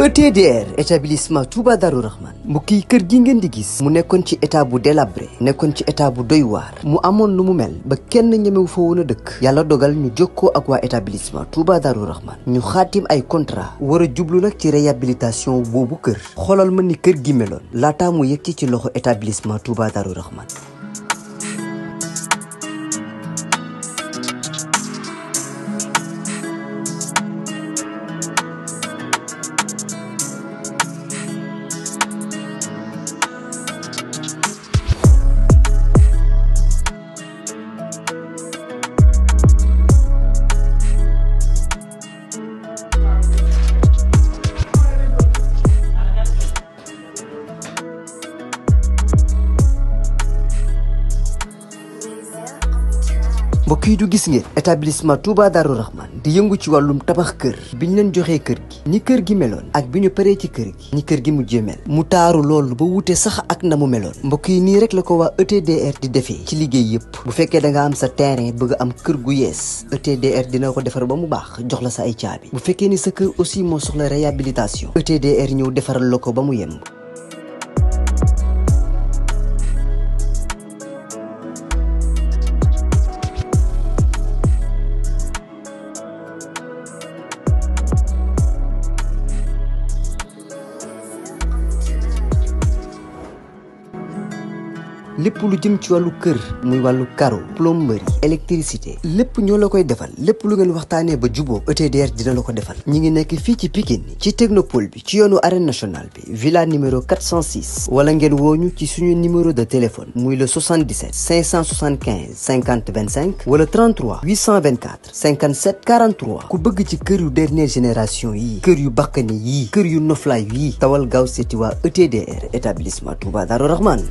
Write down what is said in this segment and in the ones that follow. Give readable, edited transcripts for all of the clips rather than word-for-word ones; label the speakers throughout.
Speaker 1: ETDR établissement Touba Darou Rahman mbokk yi kër gi ngeen di gis mu nekkoon ci état bu délabré nekkoon ci état bu doy waar mu amoon lu mu mel ba kenn ñemewu fa woon a dëkk yàlla dogal ñu jokkoo ak waa établissement Touba Darou Rahman ñu xaatim ay contrat war a jublu nag ci réhabilitation boobu kër xoolal ma ni kër gi meloon laataa mu yegg ci loxo établissement Touba Darou Rahman. mbokk yi du gis ngeen établissement Touba Darou Rahman di yëngu ci wàllum tabax kër bi ñu leen joxee kër gi ni kër gi meloon ak bi ñu paree ci kër gi ni kër gi mujjee mel mu taaru loolu ba wute sax ak na mu meloon mbokk yi nii rek la ko waa ETDR di defee ci liggéey yëpp bu fekkee da nga am sa terrain bëgg am kër gu yees ETDR dina ko defar ba mu baax jox la sa ay caabi bu fekkee ni sa kër aussi moo soxla réhabilitation ETDR ñëw defaral la ko ba mu yemb. lépp lu jëm ci wàllu kër muy wàllu carreau plomberie électricité lépp ñoo la koy defal lépp lu ngeen waxtaanee ba juboo ETDR dina la ko defal ñi ngi nekk fii ci Pikine ci technopole bi ci yoonu arène nationale bi villa numéro 406 wala ngeen wooñu ci suñu numéro de téléphone muy le 77 575 50 25 wala 33 824 57 43 ku bëgg ci kër yu dernière génération yi kër yu bakkani yi kër yu noflaay yi tawal gaaw seeti waa ETDR établissement Touba Darou Rahman.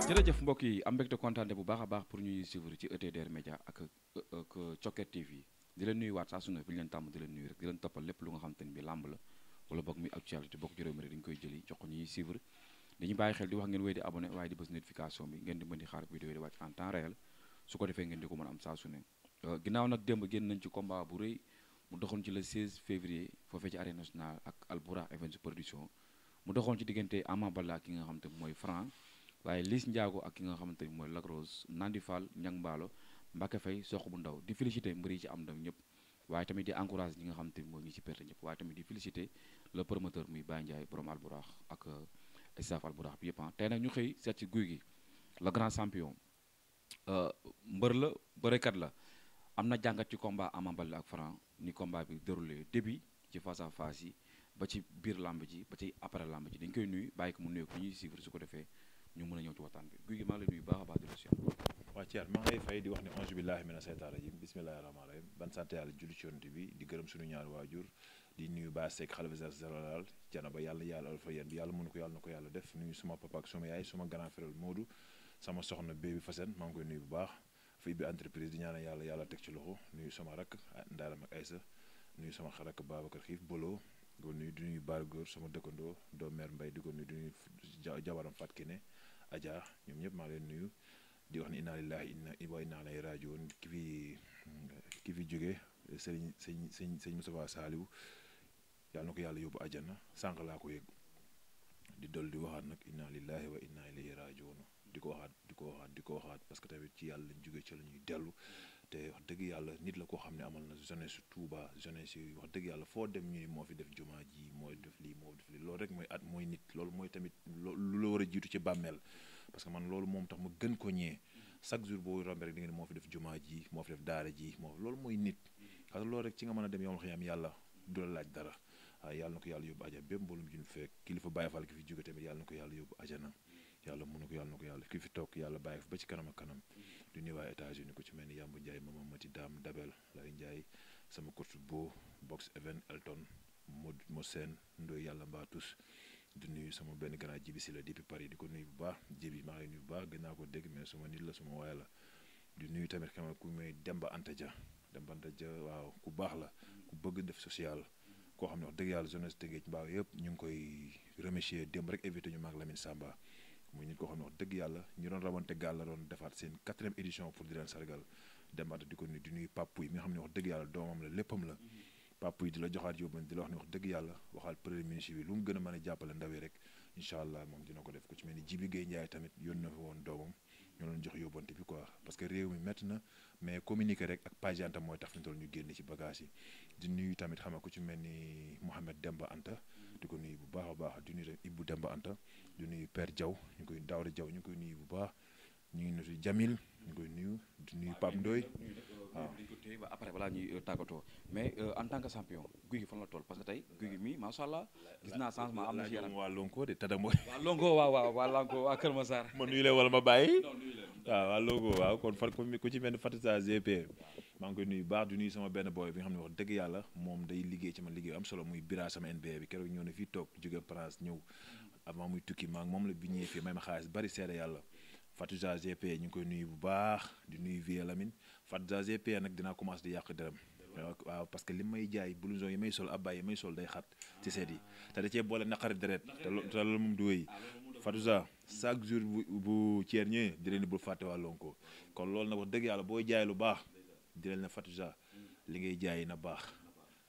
Speaker 2: jërëjëf mbokk yi am mbégte kontaante bu baax a baax pour ñuy suivre ci ETDR Média ak Thioker TV di leen nuyuwaat saa su ne fi ñu leen tàmm di leen nuyu rek di leen toppal lépp lu nga xam te ne bi làmb la wala boog muy actualité bokk ci réew mi rek dañu koy jëli jox ko ñuy suivre dañuy bàyyi xel di wax ngeen wéy di abonné waaye di bës notification bi ngeen di mën di xaar vidéo yi di wàcc en temps réel su ko defee ngeen di ko mën am saa su ne ginnaaw nag démb génn nañ ci combat bu rëy mu doxoon ci le 16 février foofee ci arène nationale ak Albourakh Events production mu doxoon ci diggante Ama Baldé ak ki nga xam te mooy Franc waaye Liss Ndiago ak ki nga xamante ni mooy Lac Rose Nandi Fall Niang Mballo Mbacké Faye Sokh bu ndaw di féliciter mbër yi ci am ndam ñëpp waaye tamit di encourager ñi nga xamante ni mooy ñi ci perte ñëpp waaye tamit di féliciter le promoteur muy Baye Ndiaye borom Albourakh ak staff Albourakh bi yëpp tey nag ñu xëy seet ci guy gi le grand champion mbër la bërekat la am na jàngat ci combat Ama Baldé ak Franc ni combat bi déroulé début ci face à face yi ba ci biir lamb ji ba ci après lamb ji dañ koy nuyu bàyyi ko mu nuyu ko ñuy suivre su ko defee ñu mën a ñëw ci waxtaan bi guy gi maa ngi lay nuyu baax a baax di la siyaar.
Speaker 3: waa Thier maa ngi lay fay di wax ne auzu billahi mina seytaani rajim bismillahi rahmaani rahim ban sant yàlla julli ci yonent bi di gërëm suñu ñaari waajur di nuyu Ba Seck xalifa général Thiénaba yàlla fa yéen bi yàlla mënu ko yàlla na ko yàlla def nuyu suma papa ak suma yaay suma grand frère Modou sama soxna Bébi Fassène maa ngi koy nuyu bu baax fi bi entreprise di ñaanal yàlla teg ci loxo nuyu sama rakk Ndaaram ak Aïssa nuyu sama rakk Babacar Xiif Bolo di ko nuyu di nuyu Baar Góor sama dëkkandoo doo mère Mbay di ko nuyu di nuyu jabaram Fat Kiné Adja ñoom ñëpp maa leen nuyu di wax ne inna lillahi wa inna ilayhi rajiun ki fi jógee sëñ Moustapha Saliou yàlla na ko yàlla yóbbu àjjana sànq laa ko yëg di dol di waxaat nag inna lillahi wa inna ilayhi rajiun di ko waxaat parce que tamit ci yàlla lañ jógee ci la ñuy dellu te wax dëgg yàlla nit la koo xam ne amal na jeunesse su Touba jeunesse yi wax dëgg yàlla foo dem ñu moo fi def jumaa ji moo def lii loolu rek mooy nit loolu mooy tamit lu la war a jiitu ci bàmmeel parce que man loolu moom tax ma gën ko ñee chaque jour boo rombee rek di ngeen moo fi def jumaa ji moo fi def daara ji loolu mooy nit parce que loolu rek ci nga mën a dem yow xiyam yàlla du la laaj dara waaye yàlla na ko yàlla yóbbu ajana bépp mboolum juñ fekk kilifa Baye Fall ki fi jóge tamit yàlla na ko yàlla yóbbu ajana yàlla mën na ko yàlla ki fi toog yàlla bàyyi ba ci kanam ak kanam du nuyu waa États-Unis ko ci mel ni Yambu Ndiaye Mama Mati Dame Dabel Lay Ndiaye sama course bo box event Elton mo seen ndoy yàlla mbaa tous di nuyu sama benn grand jibi si la depuis Paris di ko nuyu bu baax jibi maa ngi nuyu bu baax gën naa ko dégg mais suma nit la suma waay la di nuyu tamit xam ku may Demba Anta Dia waaw ku baax la ku bëgg def social koo xam ne wax dëgg yàlla jeunesse Tëngéej mbaaw yëpp ñu ngi koy remercier démb rek invité ñu maag Lamine Samba muy nit koo xam ne wax dëgg yàlla ñu doon rawante gaal la doon defaat seen 4e édition pour di leen sargal Demba Anta di ko nuyu di nuyu Pape yi mi nga xam ne wax dëgg yàlla doomam la léppam la Pape yi di la joxaat yóbban di la wax ne wax dëgg yàlla waxaal premier ministre bi lu mu gën a mën a jàppale ndaw yi rek incha allah moom dina ko def ku ci mel ni Jibi Gueye Ndiaye tamit yónni na fa woon doomam ñoo doon jox yóbbante bi quoi parce que réew mi métti na mais communiquer rek ak page Anta mooy tax fi ñu toll ñu génn ci bagage yi di nuyu tamit xam nga ku ci mel ni Mouhamed Demba Anta di ko nuyu bu baax a baax di nuyu tamit Ibou Demba Anta di nuyu Père Diaw ñu koy Daouda Diaw ñu koy nuyu bu baax ñu ngi nuyu Jamil ñu koy nuyu di nuyu Pape Ndoye waaw
Speaker 2: dañ ko téye ba après balaa ñuy tàggatoo mais en tant que champion guy gi fan la toll parce que tey guy gi mi macha allah gis naa changement am na ci yaram
Speaker 3: waa Lonko de tada mooy
Speaker 2: waa Lonko waa Lonko waa Kër Massar
Speaker 3: ma nuyu leen wala ma bàyyi waaw waa Lonko waaw kon fan ku ci mel ni Fatisa GP maa ngi koy nuyu baax di nuyu sama benn boy bi nga xam ne wax dëgg yàlla moom day liggéey ci man liggéey am solo muy bira sama NBA bi keroog ñëw na fii toog jóge France ñëw avant muy tukki maa ngi moom la bi ñëwee fii may ma xaalis bari seede yàlla Fatouja GP ñu ngi koy nuyu bu baax di nuyu Vieux Lamine Fatouja GP nag dinaa commencé di yàq dërëm waaw parce que li may jaay blouson yi may sol abbaay yi may sol day xat ci seet yi te da cee boole naqari deret te loolu moom du wéy Fatouja chaque jour bu ceer ñëwee di leen bul fàtte waa Lonko kon loolu nag wax dëgg yàlla booy jaay lu baax di leen ne Fatouja li ngay jaay na baax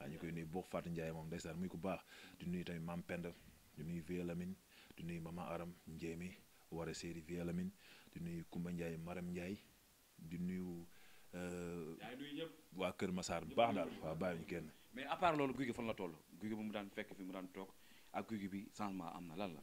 Speaker 3: waaw ñu koy nuyu boo Fatou Ndiaye moom ndeysaan muy ko baax di nuyu tamit Mam Penda di nuyu Vieux Lamine di nuyu Mama Aram Njéemi war a séeri Vieux Lamine di nuyu Kumba Ndiaye Maram Ndiaye di nuyu waa Kër Massar bu baax daal waaw bàyyi ñu kenn.
Speaker 2: mais à part loolu guy gi fan la toll guy gi bu mu daan fekk fi mu daan toog ak guy gi bi changement am na lan la.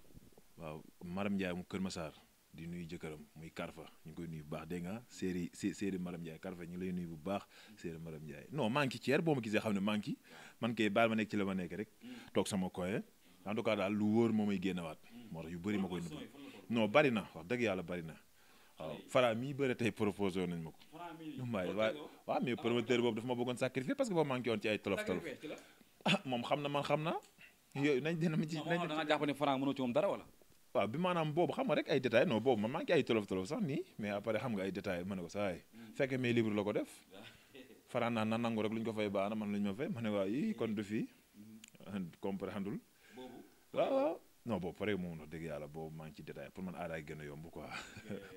Speaker 3: waaw Maram Ndiaye mu Kër Massar di nuyu jëkkëram muy Karfa ñu ngi koy nuyu bu baax dégg nga séeri Maram Ndiaye Karfa ñu ngi lay nuyu bu baax séeri Maram Ndiaye non maa ngi ci ceer boo ma gisee xam ne maa ngi ci man kay baal ma nekk ci la ma nekk rek toog sama coin en tout cas daal lu wóor moo may génnewaat moo tax yu bëri ma koy nëbb non bari na wax dëgg yàlla bari na. waaw Fara mii bëre tey proposé nañ ma ko. waaw mais promoteur boobu dafa ma bëggoon sacrifier parce que boobu manqué woon ci ay tolof tolof ah moom xam na man xam naa yooyu nañ dina ma ci nañ
Speaker 2: da nga jàpp ne Franc mënoo ci moom dara wala.
Speaker 3: waaw bi maanaam boobu xam nga rek ay détails non boobu ma manqué ay tolof tolof sax nii mais après xam nga ay détails ma ne ko saa yi fekkee mais libre la ko def Fara naan na nangu rek lu ñu ko fay baax na man lu ñu ma fay ma ne waaw yii kon du fii comprendre waaw non boobu pare moom wax dëgg yàlla boobu maa ngi ci détail pour man aadaay gën a yomb quoi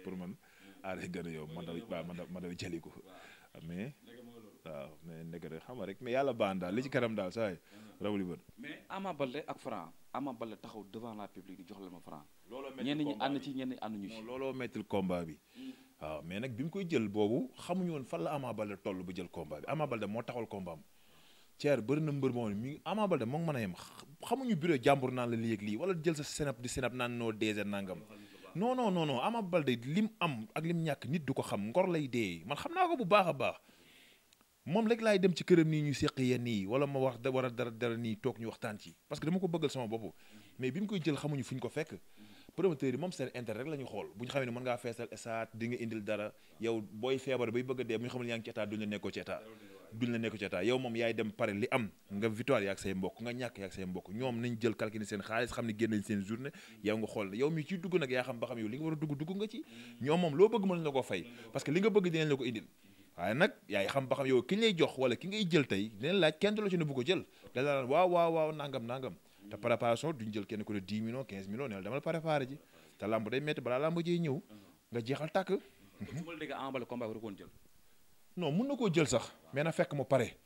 Speaker 3: pour man aadaay gën a yomb ma daw jëli ko mais waaw mais nekk rek xam nga rek mais yàlla baax daal li ci kanam daal saa yi rawuli bët.
Speaker 2: mais Ama Baldé ak Franc Ama Baldé taxaw devant la public di jox la ma Franc. ñenn ñi ànd ci ñenn ñi ànd ñu ci.
Speaker 3: looloo mettil combat bi waaw mais nag bi mu koy jël boobu xamuñu woon fan la Ama Baldé toll bu jël combat bi Ama Baldé moo taxawal combat am Thier bëri na mbër moo mi Ama Baldé moo ngi mën a yem xamuñu bureau jàmbur naan la lii ak lii wala jël sa senap di senap naan noo DG nangam non Ama Baldé lim am ak lim ñàkk nit du ko xam ngor lay dee man xam naa ko bu baax a baax moom rek laay dem ci këram nii ñu seq yenn yi wala ma wax war a dara nii toog ñu waxtaan ci parce que dama ko bëggal sama bopp mais bi mu koy jël xamuñu fu ñu ko fekk promoteur yi moom seen intérêt rek la ñu xool bu ñu xamee ne mën ngaa feesal esaat di nga indil dara yow booy feebar bay bëgg a dee bu ñu xamul yaa ngi ci état duñ la nekkoo ci état yow moom yaay dem pare li am nga victoire yaak say mbokk nga ñàkk yaak say mbokk ñoom nañ jël calculer seen xaalis xam ne génn nañ seen journée yow nga xool yow mi ciy dugg nag yaa xam ba xam yow li nga war a dugg nga ci ñoom moom loo bëgg mën la ko fay parce que li nga bëgg dinañ la ko indil waaye nag yaay xam ba xam yow ki lay jox wala ki ngay jël tey dinañ laaj kenn du la ci ne bu ko jël da la waaw nangam te préparation duñ jël kenn ko de 10 millions 15 millions ne la demal préparé ji te lamb day métti balaa lamb jiy ñëw nga jeexal tàkk
Speaker 2: su ma la déggee Ama Baldé combat bi waru jël
Speaker 3: non mun na koo jël sax mais na fekk mu pare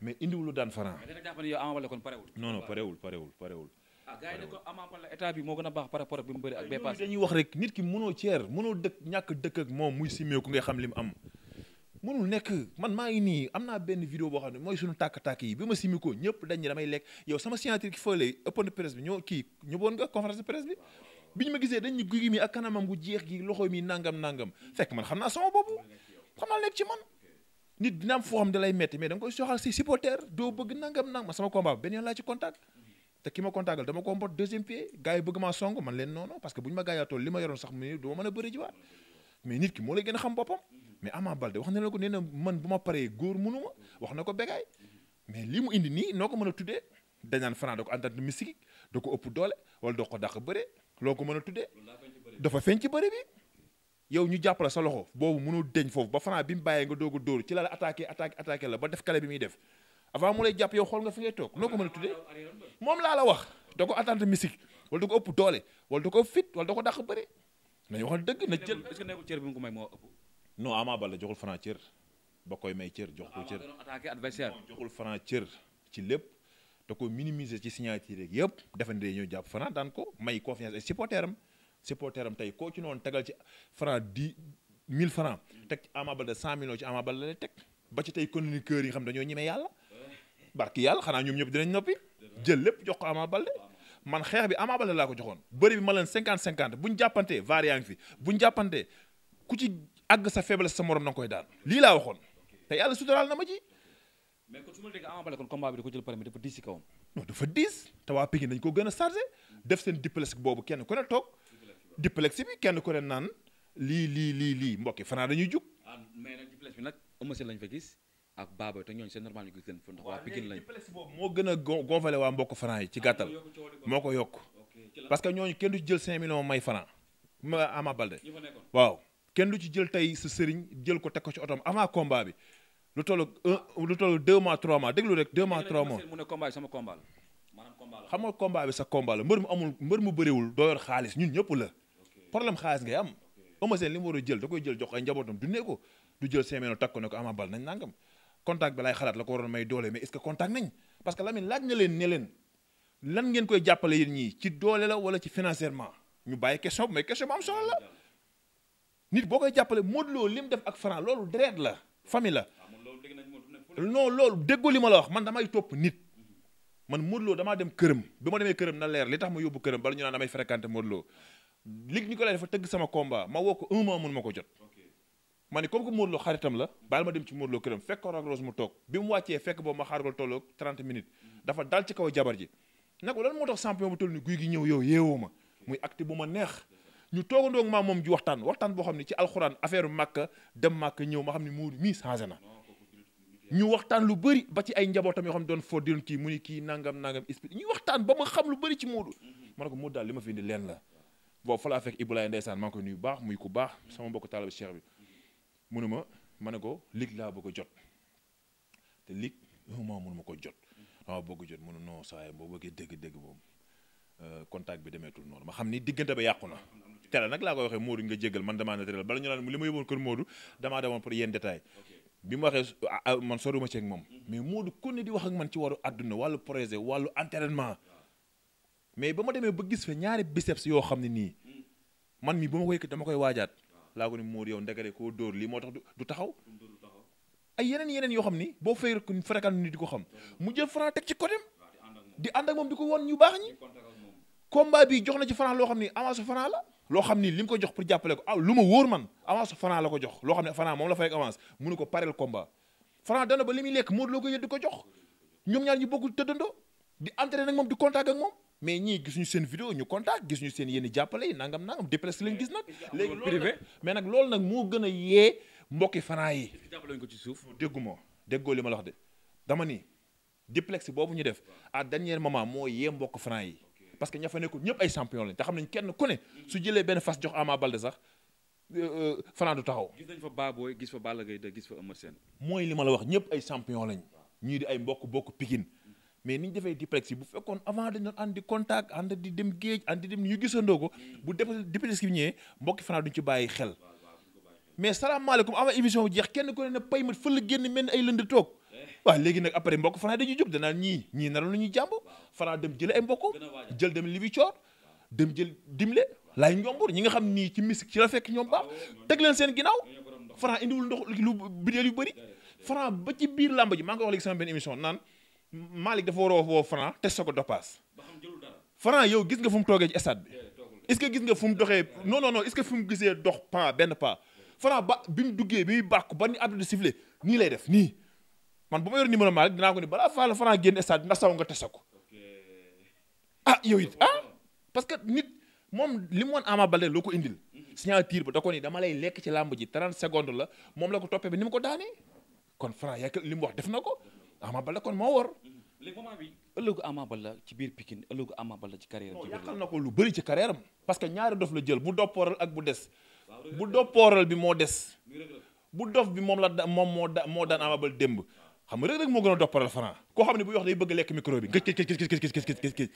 Speaker 3: mais indiwul lu daan Franc.
Speaker 2: mais da nga jàpp ne yow Ama Baldé kon parewul.
Speaker 3: non parewul.
Speaker 2: ah gars yi ne ko Ama Baldé état bi moo gën a baax par rapport ak bi mu bëri ak bee passé.
Speaker 3: dañuy wax rek nit ki mënoo ceer mënoo ñàkk dëkk ak moom muy simeeku ngay xam li mu am. mënul nekk man maa ngi nii am naa benn vidéo boo xam ne mooy suñu tàkk-tàkk yi bi ma simi ko ñëpp dañ damay lekk yow sama signature ki fële ëppoon de presse bi ñëwoon nga conférence de presse bi ñu ma gisee dañ ñu guy mi ak kanamam gu jeex gi loxo mi nangam fekk man xam naa sama bopp xam naa nekk ci man nit dina am foo xam da lay metti mais da nga koy soxal si supporter doo bëgg nangam ma sama combat benn yoon laa ci contact te ki ma contactal dama ko mbot deuxième pied gars yi bëgg maa song man leen non parce que bu ñu ma gaayaatool li ma yoroon sax mu duma mën a bëri jiwaat mais nit ki moo lay gën a xam boppam mais Ama Baldé wax na la ko nee na man bu ma paree góor mënu ma wax na ko bégaay mais li mu indi nii noo ko mën a tuddee dañaan Franc da ko entente mystique da ko ëpp doole wala da ko dàq bëre loo ko mën a tuddee dafa feeñ ci bëre bi yow ñu jàppale sa loxo boobu mënoo deñ foofu ba Franc bi mu bàyyee nga doog a dóor ci la attaqué la ba def kale bi muy def avant mu lay jàpp yow xool nga fi ngay toog noo ko mën a tuddee moom laa la wax da ko entente mystique wala da ko ëpp doole wala da ko fit wala da ko dàq bëre nañu waxal dëgg na jël
Speaker 2: est-ce que nekkul cër bi mu ko may moo ëpp
Speaker 3: non Ama Baldé joxul Franc cër ba koy may cër jox ko cër.
Speaker 2: attaqué adversaire
Speaker 3: joxul Franc cër ci lépp da ko minimiser ci signature yeeg yëpp defe naa ñoo jàpp Franc daan ko may confiance ay supporter am tey koo ci noonu tegal ci Franc 10 000 francs teg ci Ama Baldé 100 millions ci Ama Baldé lay teg ba ci tey chroniqueurs yi nga xam dañoo ñemee yàlla barki yàlla xanaa ñoom ñëpp dinañ noppi jël lépp jox ko Ama Baldé man xeex bi Ama Baldé laa ko joxoon bëri bi ma leen 50-50 buñ jàppantee var yaa ngi fi buñ jàppantee ku ci àgg sa faiblesse sa morom na nga koy daan lii laa waxoon te yàlla suturaal na ma ci.
Speaker 2: mais kon su ma la déggee Ama Baldé kon combat bi da ko jël parmi dafa diis ci kawam.
Speaker 3: non dafa diis te waa Pikine dañ ko gën a chargé def seen diplex boobu kenn ku ne toog diplex bi kenn ku ne naan lii mbokki Franc dañuy jug.
Speaker 2: mais nag diplex bi nag Eumeu Sène lañ fa gis ak Baboy te ñooñu c'est normal ñu gis leen fa ndax waa Pikine lañ.
Speaker 3: diplex boobu moo gën a gonfale waa mbokk Franc yi ci gàttal moo ko yokk parce que ñooñu kenn du ci jël 5 millions may Franc ma Ama Baldé waaw kenn du ci jël tey sa sëriñ jël ko teg ko ci otoom avant combat bi lu toll 2 mois 3 mois déglu rek 2 mois 3 mois.
Speaker 2: mu ne combat bi sama combat la maanaam combat la.
Speaker 3: xam nga combat bi sa combat la mbër mu bëriwul doo yor xaalis ñun ñëpp la problème xaalis ngay am. Eumeu Sène li mu war a jël da koy jël jox ay njabootam dundee ko du jël 5 millions takk ko ne ko Ama Baldé nañ nangam contact bi lay xalaat la ko waroon may doole mais est-ce que contact nañ parce que Lamine laaj na leen ne leen lan ngeen koy jàppale yéen ñii ci doole la wala ci financièrement ñu bàyyi question bi mais question bu am solo la nit boo koy jàppale Modou Lo li mu def ak Franc loolu deret la famille la non loolu déggoo li ma la wax man damay topp nit man Modou Lo damaa dem këram bi ma demee këram na leer li tax ma yóbbu këram bala ñu naan damay fréquenté Modou Lo Luc Nicolaï dafa tëgg sama combat ma woo ko 1 mois mun ma ko jot ma ni comme que Modou Lo xaritam la baal ma dem ci Modou Lo këram fekk ko Lac Rose mu toog bi mu wàccee fekk boobu ma xaar ko tolloog 30 minutes dafa dal ci kaw jabar ji ne ko lan moo tax champion bu toll ni guy gi ñëw yow yeewoo ma muy acte bu ma neex ñu toogandoo ak maa moom ji waxtaan boo xam ne ci alxuraan affaire Màkka dem Màkka ñëw ma xam ne Modou mii changé na ñu waxtaan lu bëri ba ci ay njabootam yoo xam ne doon foo doon kii mu ni kii nangam expliqué ñuy waxtaan ba ma xam lu bëri ci Modou ma ne ko Modou daal li ma fi indi leen la boobu fa laa fekk Ibulaay ndeysaan maa ngi koy nuyu baax muy ku baax sama mbokk taalibe Cheikh bi mu ne ma ne ko lig laa bëgg a jot te lig maa mënu ma ko jot dama bëgg jot mu ne non saa yi boo bëggee dégg moom contact bi demeetul noonu ma xam ni diggante ba yàqu na teel nag laa koy waxee Modou nga jégal man damaa naturel bala ñu naan li ma yóbboon kër Modou damaa demoon pour yenn détail bi mu waxee man soruma ci ak moom mais Modou ku ne di wax ak man ci waru àdduna wàllu projet wàllu entraînement mais ba ma demee ba gis fa ñaari biceps yoo xam ne nii man mi ba ma koy dama koy waajaat laa ko ni Modou yow ndekete koo dóor lii moo tax du taxaw ay yeneen yoo xam ni boo fay fréquent ni di ko xam mu jël Franc teg ci côté di ànd ak moom di ko won ñu baax ñi combat bi jox na ci Franc loo xam ni avance Franc la loo xam ni li mu ko jox pour jàppale ko lu ma wóor man avance Franc la ko jox loo xam ne Franc moom la fay ak avance mënu ko pareel combat Franc dana ba li muy lekk Modou loo ko yëdd di ko jox ñoom ñaar ñu bokkul tëddandoo di entraîné nag moom di contact ak moom mais ñii gisuñu seen vidéo ñu contact gisuñu seen yéen jàppale yi nangam déplacé lañ gis nag léegi privé mais nag loolu nag moo gën a yee mbokki Franc yi
Speaker 2: jàppale ko ci suuf
Speaker 3: déggoo li ma la wax de dama ni diplex boobu ñu def à dernier moment moo yee mbokk Franc yi parce que ña fa nekkul ñëpp ay champion lañ te xam nañ kenn ku ne su jëlee benn fas jox Ama Baldé sax Franc du taxaw.
Speaker 2: gis nañ fa Baboy gis fa Balla Gaye gis fa Eumeu Sène.
Speaker 3: mooy li ma la wax ñëpp ay champion lañ ñii di ay bokk Pikine mais ni ñu defee diplex yi bu fekkoon avant dañu doon ànd di contact ànd di dem géej ànd di dem ñu gisandoo ko bu diplex bi ñëwee mbokki Franc duñ ci bàyyi xel mais salaamaaleykum avant émission bu jeex kenn ku ne pay mat fa la génn mel ni ay lënd toog waaw léegi nag après mbokk Franc dañuy jóg danaan ñii naroon nañuy jàmb Franc dem jële ay mbokk jël dem libi coor dem jël dimle laay njombur ñi nga xam nii ci musique ci la fekk ñoom baax teg leen seen ginnaaw Franc indiwul ndox lu bideel yu bëri Franc ba ci biir làmb ji maa ngi ko wax léegi sama benn émission naan Malick dafa war a woo Franc testé ko doppaas Franc yow gis nga fu mu toogee ci stade bi est-ce que gis nga fu mu doxee non est-ce que fu mu gisee dox benn pas Franc ba bi mu duggee bi muy bàkku ba ni arbitre de sifflé nii lay def nii man bu ma yor numéro Malick dinaa ko ni balaa faa la Franc génn stade bi ndax saw nga testé ko yow it parce que nit moom li mu woon Ama Baldé loo ko indil signature ba da ko ni dama lay lekk ci làmb ji 30 secondes la moom la ko toppee bi ni mu ko daanee kon Franc yaa li mu wax def na ko Ama Baldé kon moo war.
Speaker 2: léegi moment bi ëllëgu Ama Baldé ci biir Pikine ëllëgu Ama Baldé ci carrière am.
Speaker 3: yàqal na ko lu bëri ci carrière am parce que ñaari dof la jël bu doppooral ak bu des. bu doppooral bi moo des. bu dof bi moom moo daan Ama Baldé démb xam nga rek moo gën a doppooral Franc koo xam ne bu wax day bëgg lekk micro bi ngëj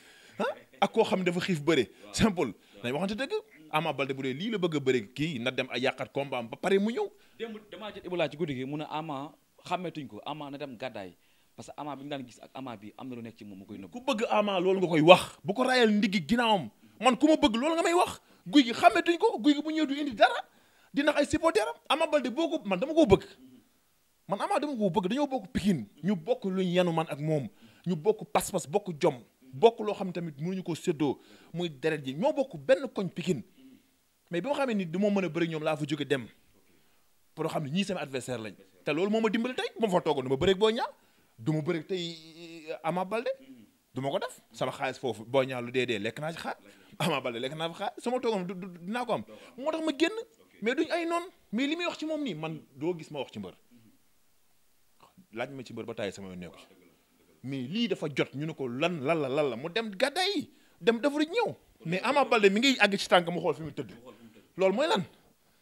Speaker 3: ak koo xam ne dafa xiif bëre simple nañ waxante dëgg Ama Baldé bu dee lii la bëgg a bëri kii na dem ay yàqat combat am ba pare mu ñëw.
Speaker 2: démb damaa jot Ibou ci guddi gi mun a Ama xàmmeetuñ ko Ama na dem gàddaay parce que Ama bi ñu daan gis ak Ama bi am na lu nekk ci moom mu koy nëbb.
Speaker 3: ku bëgg Ama loolu nga koy wax bu ko rayal ndiggi ginnaawam man ku ma bëgg loolu nga may wax guy gi xàmmeetuñ ko guy gi bu ñëw du indi dara dina ay supporteram Ama Baldé boo ko man dama koo bëgg man Ama dama koo bëgg dañoo bokk Pikine ñu bokk luñ yenu man ak moom ñu bokk pas-pas bokk jom bokk loo xam tamit mënuñu ko séddoo muy deret ji ñoo bokk benn koñ Pikine mais bi ma xamee ni du ma mën a bëri ñoom laa fa jóge dem pour xam ne ñii sama adversaire lañ te loolu moo ma dimbali tey ba ma fa toogoon du ma bëreeg Boy Niang du ma bëreeg tey Ama Baldé du ma ko def sama xaalis foofu Boy Niang lu dee lekk naa ci xaar Ama Baldé lekk naa fa xaar sama toogoon dinaa ko am moo tax ma génn mais duñ ay noonu mais li muy wax ci moom nii man doo gis ma wax ci mbër laaj ma ci mbër ba tàyyi sama yoon nekku ci mais lii dafa jot ñu ne ko lan la mu dem gàddaay yi dem defaru ñëw mais Ama Baldé mi ngi àgg ci tànk mu xool fi mu tëdd loolu mooy lan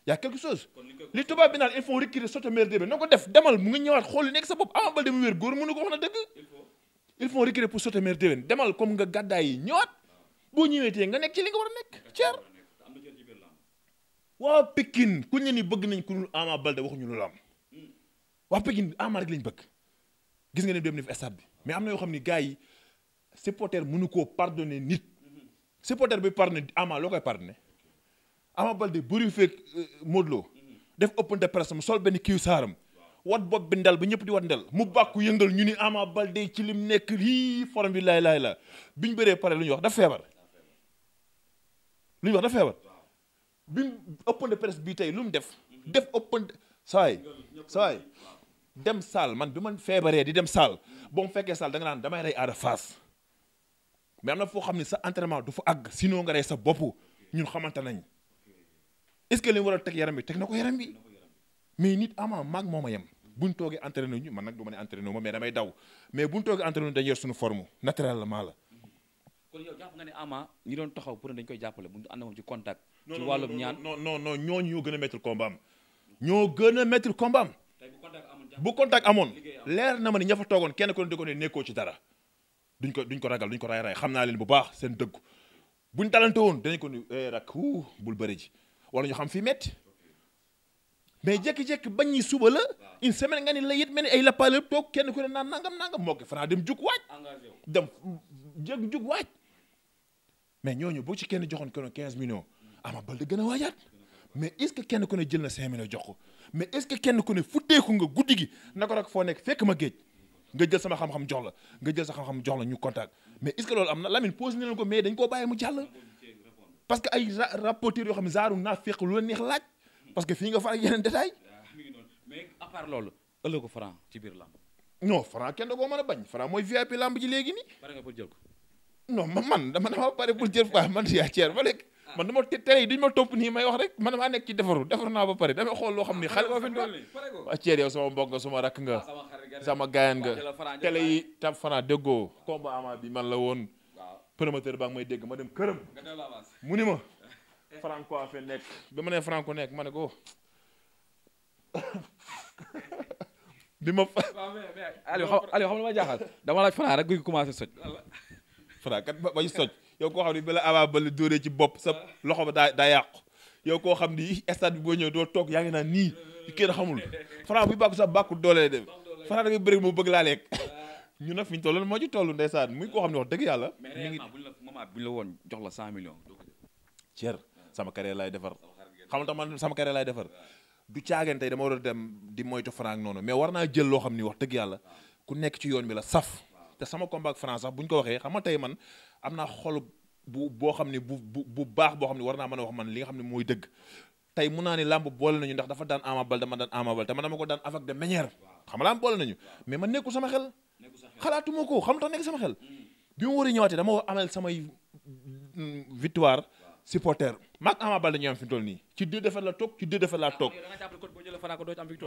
Speaker 3: y a quelque chose li tubaab bi naan il faut recruter sotomaire débé na ko def demal mu ngi ñëwaat xool li nekk sa bopp Ama Baldé mu wér góor mënu ko wax na dëgg il faut recruter pour sotomaire débé demal comme nga gàddaay yi ñëwaat boo ñëwee tee nga nekk ci li nga war a nekk ceer waa Pikine ku ñu ni bëgg nañ ku dul Ama Baldé waxuñu lu la am waa Pikine Ama rek lañ bëgg gis nga ne dem ni fi stade bi mais am na yoo xam ni gars yi supporter mënu koo pardonner nit supporter bi pardonner Ama loo koy pardonner Ama Baldé bëri fekk Modou Lo def open de presse mu sol benn kiiw saaram wat bopp bi ndel ba ñëpp di wat ndel mu bàkku yëngal ñu ni Ama Baldé ci lim nekk rii forom bi laay la biñu bëree pare lu ñuy wax dafa feebar lu ñuy wax dafa feebar bi open de presse bii tey lu mu def open saay dem saal man bi man feebaree di dem saal boo mu fekkee saal da nga naan damay rey Ada Fass mais am na foo xam ne sa entraînement du fa àgg sinon nga rey sa bopp ñun xamante nañ est-ce que li mu war a teg yaram bi teg na ko yaram bi mais nit Ama maag moo ma yem buñ toogee entraîné ñu man nag du ma ne entraîné ma mais damay daw mais buñ toogee entraîné dañuy yor suñu forme naturellement la.
Speaker 2: kon yow jàpp nga ne Ama ñi doon taxaw pour ne dañ koy jàppale bu ñu ànd moom ci contact. ci wàllum ñaan
Speaker 3: non ñooñu ñoo gën a mettre combat am ñoo gën a mettre combat am bu contact amoon leer na ma ni ña fa toogoon kenn ko di ko ne nekkoo ci dara duñ ko ragal duñ ko ray xam naa leen bu baax seen dëggu buñ talante woon danañ ko ni rak bul bëri ji wala ñu xam fii metti mais jékki-jékki bañ ñi suba la une semaine nga ni la it mel ni ay lappale toog kenn ku ne naan nangam moo ko Franc dem jug waaj dem jug waaj mais ñooñu boo ci kenn joxoon kenn 15 millions Ama Baldé gën a waajaat mais est-ce que kenn ku ne jël na 5 millions jox ko mais est-ce que kenn ku ne futteeku nga guddi gi na ko rek foo nekk fekk ma géej nga jël sama xam-xam jox la nga jël sa xam-xam jox la ñu contact mais est-ce que loolu am na Lamine posé na leen ko mais dañ koo bàyyi mu jàll parce que ay rapporteurs yoo xam ne zaaru naa fekk lu la neex laaj parce que fii nga fa ak yeneen détails
Speaker 2: mais à part loolu ëllëgu Franc ci biir lamb
Speaker 3: non Franc kenn da koo mën a bañ Franc mooy VIP lamb ji léegi nii
Speaker 2: pare nga pour jël ko
Speaker 3: non man dama pare pour jël quoi man yaa ceer ba léegi man dama télé yi duñu ma topp nii may wax rek man damaa nekk ci defar naa ba pare damay xool loo xam ni xale boo fi waa ceer yow sama mbokk nga suma rakk nga sama gaayan nga télé yi tam Franc déggoo combat Ama bi man la woon promoteur baa ngi may dégg ma dem këram mu ni ma Franco a fe nekk bi ma nee Franco nekk ma ne ko bi ma
Speaker 2: Aliou xam na ma jaaxal dama laaj Franc rek guy commencé soj
Speaker 3: Franc kat ba soj yow koo xam ni bala Ama Baldé dóoree ci bopp sa loxo ba daa yàqu yow koo xam ni stade bi boo ñëw doo toog yaa ngi naan nii kenn xamul Franc buy bàkku sax bàkku doole dem Franc da ngay bëri moo bëgg laa lekk ñu nag fi ñu toll moo ci toll ndeysaan muy koo xam ne wax dëgg yàlla
Speaker 2: mi ngi moment bu ñu la woon jox la 100 millions
Speaker 3: Thier sama carrière laay defar xam nga man sama carrière laay defar du caageen tey dama war a dem di moytu Franc noonu mais war naa jël loo xam ni wax dëgg yàlla ku nekk ci yoon bi la saf te sama combat ak Franc sax bu ñu ko waxee xam nga tey man am naa xol boo xam ne bu baax boo xam ne war naa mën a wax man li nga xam ne mooy dëgg tey mun naa ni làmb boole nañu ndax dafa daan Ama Baldé dama daan Ama Baldé te man dama ko daan avec de manière xam nga làmb boole nañu mais man nekkul sama xel xalaatuma ko xam tax nekk sama xel bi mu war a ñëwaatee dama amel samay victoire supporter maag Ama Baldé ñu am fi mu toll nii ci 2 défaites la toog ci 2 défaites laa toog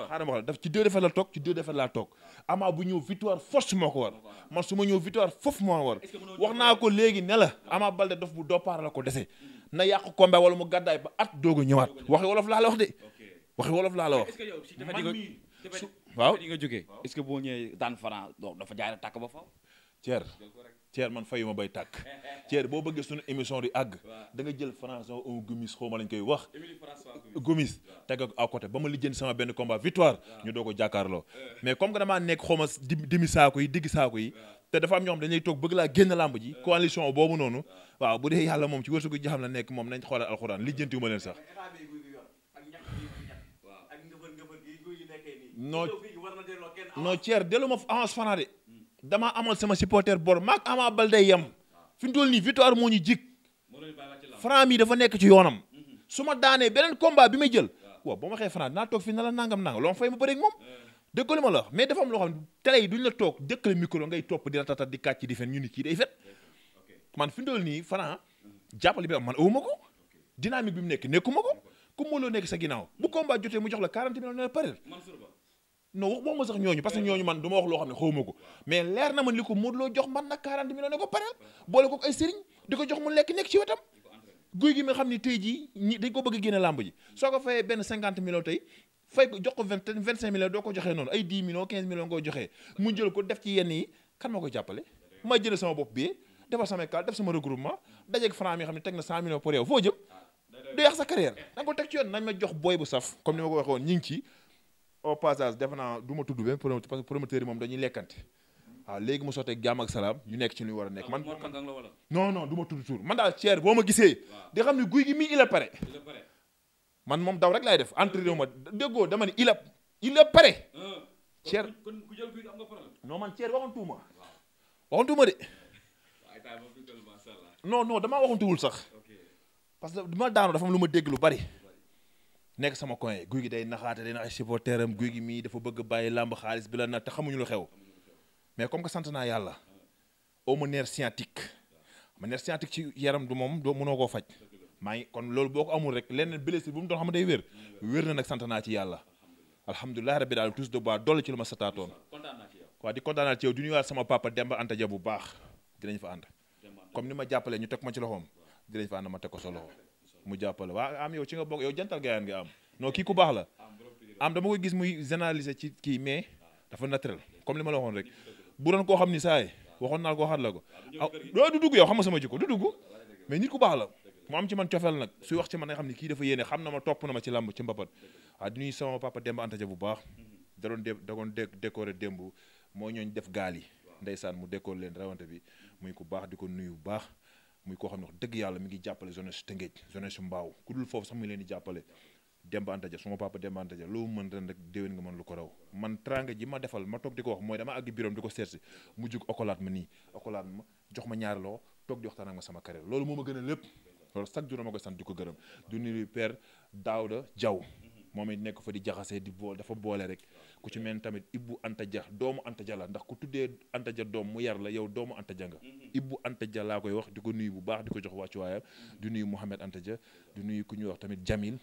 Speaker 3: xaaral ma wax daf ci 2 défaites la toog ci 2 défaites laa toog Ama bu ñëw victoire force moo ko war man su ma ñëw victoire foofu moo war wax naa ko léegi ne la Ama Baldé daf bu doppaar la ko dese na yàqu combat wala mu gàddaay ba at doog a ñëwaat waxi wolof laa la wax de waxi wolof laa la wax waaw
Speaker 2: yi nga jógee est-ce que boo ñëwee daan Franc dafa jaay la tàkk ba faaw
Speaker 3: Thier Thier man fayu ma bay tàkk Thier boo bëggee suñu émission di àgg da nga jël François un Gomis xaw ma lañ koy wax Gomis teg ak à côté ba ma lijjanti sama benn combat victoire ñu doo ko jàkkaarloo mais comme que damaa nekk xaw ma dimi saako yi digg saako yi te dafa am ñoo xam dañuy toog bëgg laa génn làmb ji coalition boobu noonu waaw bu dee yàlla moom ci wërsëgu jaxam la nekk moom nañ xoolal alxuraan lijjanti wu ma leen sax non Thier dellu ma avance Franc de damaa amal sama supporter bor maag Ama Baldé yem fi mu toll nii victoire moo ñu jig Franc mi dafa nekk ci yoonam su ma daanee beneen combat bi may jël waaw ba ma waxee Franc dinaa toog fii na la nangam loo fay ma bëreeg moom dëggalu ma la mais dafa am loo xam ne télé yi duñ la toog dëkkale micro ngay topp di ratata di kàcc di fen ñu ni kii day fet man fi mu toll nii Franc jàppale bi am man awuma ko dynamique bi mu nekkuma ko ku Modou Lo nekk sa ginnaaw bu combat jotee mu jox la 40 millions ne pare non wax ma sax ñooñu parce que ñooñu man du ma wax loo xam ne xawma ko mais leer na man li ko Modou Lo jox man nag 40 millions ne ko pareel boole ko ay sëriñ di ko jox mu lekk nekk ci wetam guy gi nga xam ni tey jii ñi dañ ko bëgg a génne làmb ji soo ko fayee benn 50 millions tey fay ko jox ko 25 millions doo ko joxee noonu ay 10 millions 15 millions ngoo joxee mu jël ko def ci yenn yi kan ma koy jàppale may jël sama bopp bi defar sama école def sama regroupement dajeeg Franc mi xam ne teg na 100 millions pour yow foo jëm du yàq sa carrière da nga ko teg ci yoon nañ ma jox booy bu saf comme ni ma ko waxee woon ñi ngi ci au passage defe naa du ma tudd benn promoteur parce que promoteur yi moom dañuy lekkante waaw léegi mu sotteeg jàmm ak salaam ñu nekk ci lu ñu war a nekk man non du ma tudd tur man daal Thier boo ma gisee di xam ne guy gi mii il est pare man moom daw rek laay def entraîné ma déggoo dama ne il est pare Thier non man Thier waxantuuma de non damaa waxantuwul sax parce que dama daanu dafa am lu ma dégg lu bari nekk sama coin guy gi day naxaate day nax ay supporteram guy gi mii dafa bëgg bàyyi làmb xaalis bi la na te xamuñu lu xew mais comme que sant naa yàlla au ma nerf sciatique ci yaram du moom doo mënoo koo faj maa ngi kon loolu boo ko amul rek leneen blessure bu mu doon xam ne day wér na nag sant naa ci yàlla alhamdulilah rabbi daal tous de bois dolli ci lu ma sataatoon waaw di kontaanal ci yow di nuyuwaat sama papa Demba Anta Dia bu baax dinañ fa ànd comme ni ma jàppalee ñu teg ma ci loxoom dinañ fa ànd ma teg ko sa loxo mu jàppale waa am yow ci nga bokk yow jantal gayaan nga am non kii ku baax la am dama koy gis muy généraliser ci kii mais dafa naturel comme li ma la waxoon rek bu doon koo xam ni saay waxoon naa ko waxaat la ko ah du dugg yow xam nga sama jikko du dugg mais nit ku baax la mu am ci man cofeel nag suy wax ci man nga xam ni kii dafa yéene xam na ma topp na ma ci làmb ci mbapat waaw di nuyu sama papa Demba Anta Dia bu baax da doon décoré démb moo ñooñ def gaal yi ndeysaan mu décoré leen rawante bi muy ku baax di ko nuyu bu baax muy koo xam ne wax dëgg yàlla mi ngi jàppale jeunesse Tëngéej jeunesse Mbaaw ku dul foofu sax mu ngi leen di jàppale Demba Anta Dia suma papa Demba Anta Dia loo mën ren rek déwén nga mën lu ko raw man tranga ji ma defal ma toog di ko wax mooy dama àgg biroom di ko seetsi mu jug okolaat ma nii okolaat ma jox ma ñaari loxo toog di waxtaan ak ma sama carrière loolu moo ma gën a lépp loolu chaque jour ma koy sant di ko gërëm du nuyu père Daouda Diaw moom it nekk fa di jaxasee di bool dafa boole rek ku ci mel tamit Ibbu Anta Dia doomu Anta Dia la ndax ku tuddee Anta Dia doom mu yar la yow doomu Anta Dia nga Ibbu Anta Dia laa koy wax di ko nuyu bu baax di ko jox wàccuwaayam di nuyu Mouhamed Anta Dia di nuyu ku ñuy wax tamit Jamil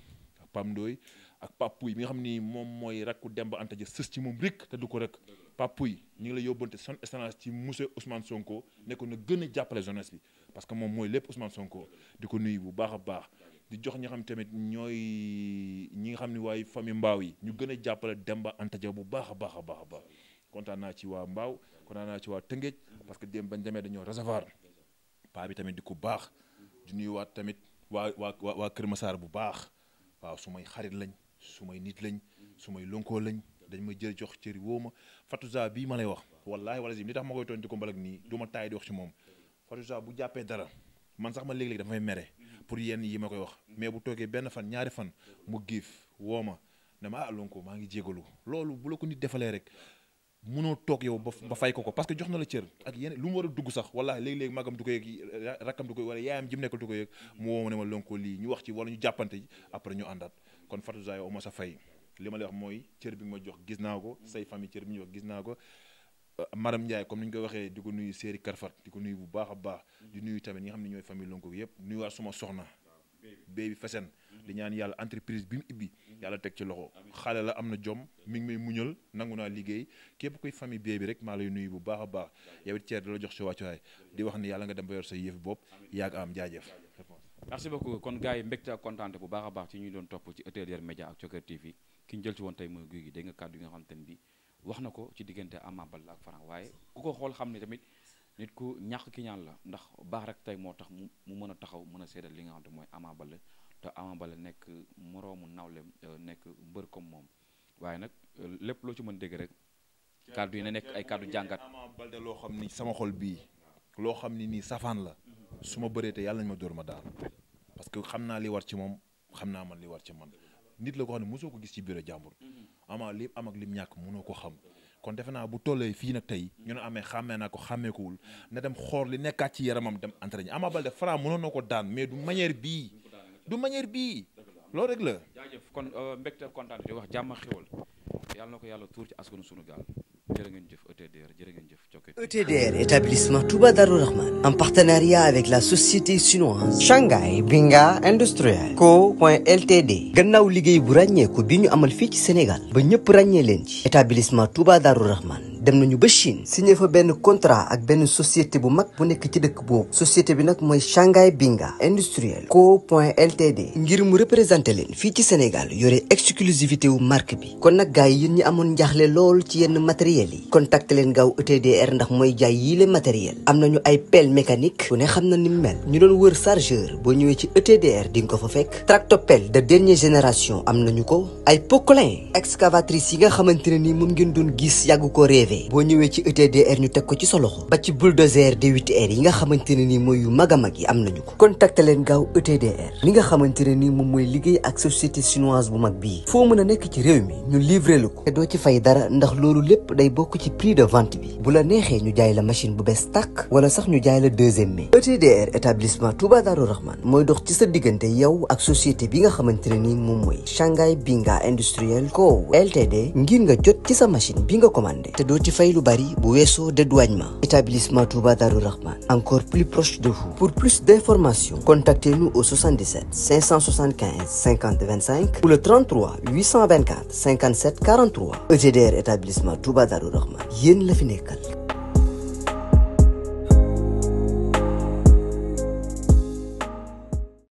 Speaker 3: Pam Ndoy ak Papuy bi nga xam ni moom mooy rakku Demba Anta Dia sës ci moom rek te du ko rek Papuy ñu ngi la yóbbante son excellence ci monsieur Ousmane Sonko ne ko na gën a jàppale jeunesse bi parce que moom mooy lépp Ousmane Sonko di ko nuyu bu baax a baax di jox ñi xam tamit ñooy ñi nga xam ne waaye famille Mbaaw yi ñu gën a jàppale Demba Anta Dia bu baax a baax a baax a baax kontaan naa ci waa Mbaaw kontaan naa ci waa Tëngéej parce que démb bañ demee dañoo recevoir paa bi tamit di ko baax di nuyuwaat tamit waa Kër Massar bu baax waaw su may xarit lañ su may nit lañ su may lonkoo lañ dañ ma jël jox cëri woo ma Fatouza bii ma lay wax wallaahi wala li tax ma koy toon di ko mbalak nii du ma taay di wax ci moom Fatouza bu jàppee dara man sax ma léeg-léeg dafa may mere pour yenn yi ma koy wax mais bu toogee benn fan ñaari fan mu giif woo ma ne ma lonko maa ngi jégalu loolu bu la ko nit defalee rek mënoo toog yow ba fay ko parce que jox na la cër ak yenn lu mu war a dugg sax wallaahi léegi-léegi magam du ko yëg rakkam du ko wala yaayam jim nekkal du ko yëg mu woo ma ne ma lonko lii ñu wax ci wala ñu jàppante après ñu àndaat kon Fatouza yow ma sa fay li ma lay wax mooy cër bi nga ma jox gis naa ko say famille cër bi ñu wax gis naa ko Maram Ndiaye comme ni ñu koy waxee di ko nuyu Séeri Karfat di ko nuyu bu baax a baax di nuyu tamit ñi nga xam ne ñooy famille lonko yëpp nuyu waat suma soxna béy bi fesen di ñaan yàlla entreprise bi mu ibbi yàlla teg ci loxo xale la am na jom mi ngi may muñal nangu naa liggéey képp koy famille béy bi rek maa lay nuyu bu baax a baax yow it Thierno da la jox si wàccuwaay di wax ni yàlla nga dem ba yor sa yëf bopp yàgg am jaajëf.
Speaker 2: merci beaucoup kon gars yi mbégte ak kontaante bu baax a baax ci ñuy doon topp ci ETDR Média ak Thioker TV ki ñu jël ci woon tey mooy Gouye Gui dégg nga kàddu yi nga xam te ne bi wax na ko ci diggante Ama Baldé ak Franc waaye ku ko xool xam ne tamit nit ku ñàkk ki ñaan la ndax baax rek tey moo tax mu mën a taxaw mën a seedal li nga xam te mooy Ama Baldé te Ama Baldé nekk moroomu nawlem nekk mbër comme moom waaye nag lépp loo ci mën dégg rek kàddu yi na nekk ay kàddu jàngat.
Speaker 3: Ama Baldé loo xam ni sama xol bii loo xam ni nii safaan la su ma bëree te yàlla nañ ma dóor ma daal parce que xam naa li war ci moom xam naa man li war ci man nit la ko xam ne mosoo ko gis ci bureau jàmbur Ama li am ak lim ñàkk mënoo ko xam kon defe naa bu tollee fii nag tey ñu ne amee xàmmee naa ko xàmmeekuwul na dem xool li nekkaat ci yaramam dem entraîner Ama Baldé Franc mënoon na ko daan mais du manière bii loolu rek la.
Speaker 2: jaajëf kon mbégte kontaan di wax jàmm xéwal yàlla na ko yàlla tuur ci askanu sunu gaal jërë ngeen jëf ETDR jërë ngeen jëf Thioket.
Speaker 1: ETDR établissement Touba Darou Rahman en partenariat avec la société chinoise Shanghai Binga Industriel Co.Ltd gannaaw liggéey bu ràññeeku bi ñu amal fii ci Sénégal ba ñëpp ràññee leen ci établissement Touba Darou Rahman dem nañu ba Chine signé fa benn contrat ak benn société bu mag bu nekk ci dëkk boobu société bi nag mooy Shanghai Binga Industriel Co.Ltd ngir mu représenté leen fii ci Sénégal yore exclusivité wu marque bi kon nag gars yi yéen ñi amoon njaaxle lool ci yenn matériel yi contacté leen gaaw ETDR ndax mooy jaay yii le matériel am nañu ay pelle mécanique ku ne xam na ni mu mel ñu doon wër chargeur boo ñëwee ci ETDR di nga ko fa fekk tractopelle de dernière génération am nañu ko ay poquelin excavatrice yi nga xamante ne ni moom ngeen doon gis yàgg ko rêvé boo ñëwee ci ETDR ñu teg ko ci sa loxo ba ci bulldozer D8R yi nga xamante ne ni mooy yu mag a mag yi am nañu ko contacté leen gaaw ETDR li nga xamante ne ni moom mooy liggéey ak société chinoise bu mag bii foo mën a nekk ci réew mi ñu livré lu ko te doo ci fay dara ndax loolu lépp day bokk ci prix de vente bi bu la neexee ñu jaay la machine bu bees tàkk wala sax ñu jaay la deuxième mai ETDR établissement Touba Darou Rahman mooy dox ci sa diggante yow ak société bi nga xamante ne ni moom mooy Shanghai Binga Industriel Co Ltd ngir nga jot ci sa machine bi nga commandé te doo ci fay lu bari bu weesoo dédouanement établissement Touba Darou Rahman encore plus proche de vous pour plus d'informations contactez-nous au 77 575 50 25 ou le 33 824 57 43 ETDR établissement Touba Darou Rahman yéen la fi nekkal